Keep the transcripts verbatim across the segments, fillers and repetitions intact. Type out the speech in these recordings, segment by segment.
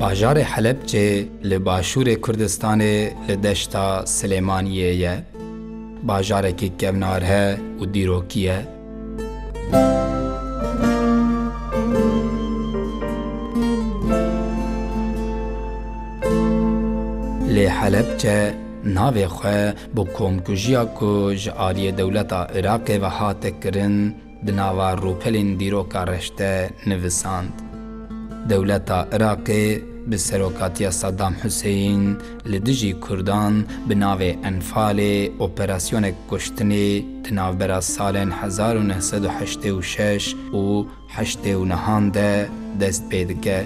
Bajarê Helebçê li başûrê Kurdistanê li deşta Silêmaniyê ye. Bajarekî kevnar e û dîrokî ye. Lê Helebçe navê xwe bi komkujiya ku ji aliyê dewleta Iraqê ve hate kirin, di nava rûpelên dîroka reş de nivisand. Dewleta Iraqê bi serokatiya Saddam Huseyîn li dijî Kurdan bi navê Enfalê operasyonek kuştinê di navbera salên hezar û neh sed û heştê û şeş û heştê û nehan de dest pê dike.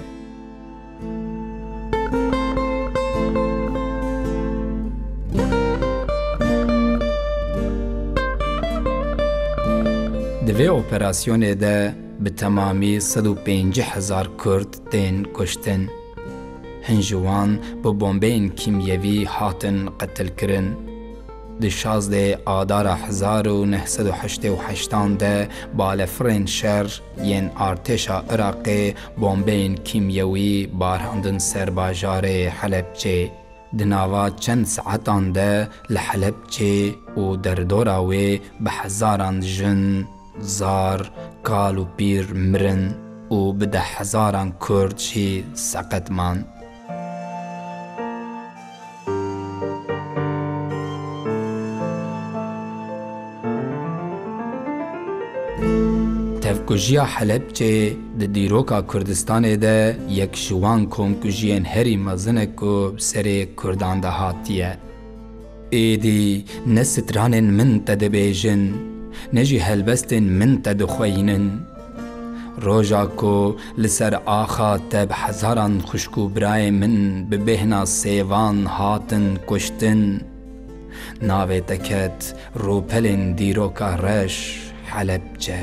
Di vê operasyonê de bi temamî sed û pêncî hezar Kurd tên kuştin. Hin ji wan bi bombeyên kîmyewî hatin qetilkirin. Di şazdeh Adara hezar û neh sed û heştê û heştan de balefirên şer yên artêşa Iraqê bombeyên kîmyewî barandin ser bajarê Helebçê. Di nava çend saetan de li Helebçê û derdora wê bi hezaran jin, zar, kal û pîr mirin û bi deh hezaran Kurd jî seqet man. Tevkujiya Helebçê di dîroka Kurdistanê de yek ji wan komkujiyên herî mezin e ku bi serê Kurdan de hatiye. Êdî ne stranên min te dibêjin, ne jî helbestên min te dixweynin. Roja ku li ser axa te bi hezaran xwişk û birayên min bi bêhna sêvan hatin kuştin, navê te ket rûpelên dîroka reş Helebçe.